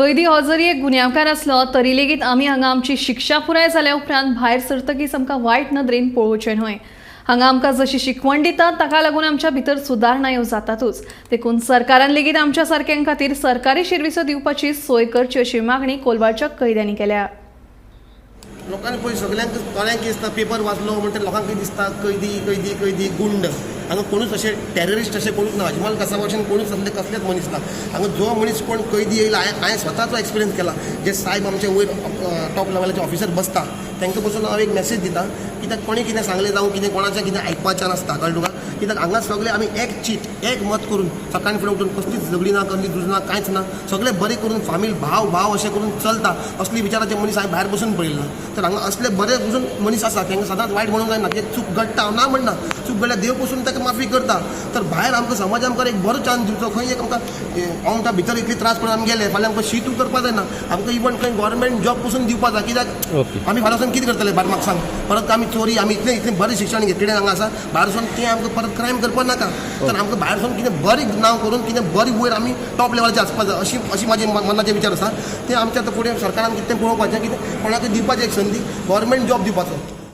कैदी हो जरी एक गुन्यांवकार आसलो तरी लेगीत आमी हांगा आमची शिक्षा पुराय जाल्या उपरांत भायर सरतकीच आमकां वायट नदरेन पळोवचें न्हय. हांगा आमकां जशी शिकवण दितात ताका लागून आमच्या भितर सुदारणा येवं जातातूच. देखून सरकारान लेगीत आमच्या सारक्यां खातीर सरकारी शिरविसो दिवपाची सोय करची अशी मागणी कोलवाळच्या कैद्यांनी केल्या. लोकांनी पळय सगल्यांक कोणाक कितें दिसता, पेपर वाचलो म्हणटकीर लोकांक कितें दिसता, कैदी कैदी कैदी गुंड. हांगा कोणूच अशे टॅररिस्ट अशे कोणूच ना. अजमल कसाबा भशेन कोणूच असले कसलेच मनीस ना. हांगा जो मनीस कोण कैदी येयला, हांवें स्वताचो एक्सपिरियन्स केला. जे सायब आमचे वयर टॉप लेवलाचे ऑफिसर बसता तांकां पसून हांव एक मॅसेज दिता, कित्याक कोणी कितें सांगलें जावं कितें कोणाचें कितें आयकपाचें नासता, कळ्ळें तुका? कित्याक हांगा सगळे आमी एक चीट एक मत करून सकाळीं फुडें उठून कसलीच झगडी ना, कसली झुज ना, कांयच ना, सगळे बरें करून फामील भाव भाव अशें करून चलता. असली विचाराचे मनीस हांवें भायर बसून पळयला. तर हांगा असले बरे पसून मनीस आसा, तांकां सदांच वायट म्हणूंक जायना. कित्याक चूक घडटा, हांव ना म्हणना, चूक घडल्यार देव पसून ताका माफी करता. तर भायर आमकां समाज आमकां एक बरो चान्स दिवचो. खंय एक आमकां हांव म्हणटा भितर इतली त्रास पडून आमी गेले, फाल्यां आमकां शीत करपा जायना, आमकां इवन खंय गव्हर्मेंट जॉब पसून दिवपा जाय. कित्याक आमी फाल्यां वचून कितें करतले भायर, म्हाका सांग? परत आमी चोरी, आमी इतलें इतलें बरें शिक्षण घेतलें हांगा आसा, भायर वचून तें आमकां परत क्रायम करपा नाका. तर आमकां भायर वचून कितें बरें नांव करून कितें बरें वयर आमी टॉप लेवलाचेर आसपा जाय, अशी अशी म्हाजी मनाचे विचार आसा. ते आमच्या आतां फुडें सरकारान कितें पळोवपाचें, कितें कोणाक दिवपाचें एक संदी, गव्हर्मेंट जॉब दिवपाचो.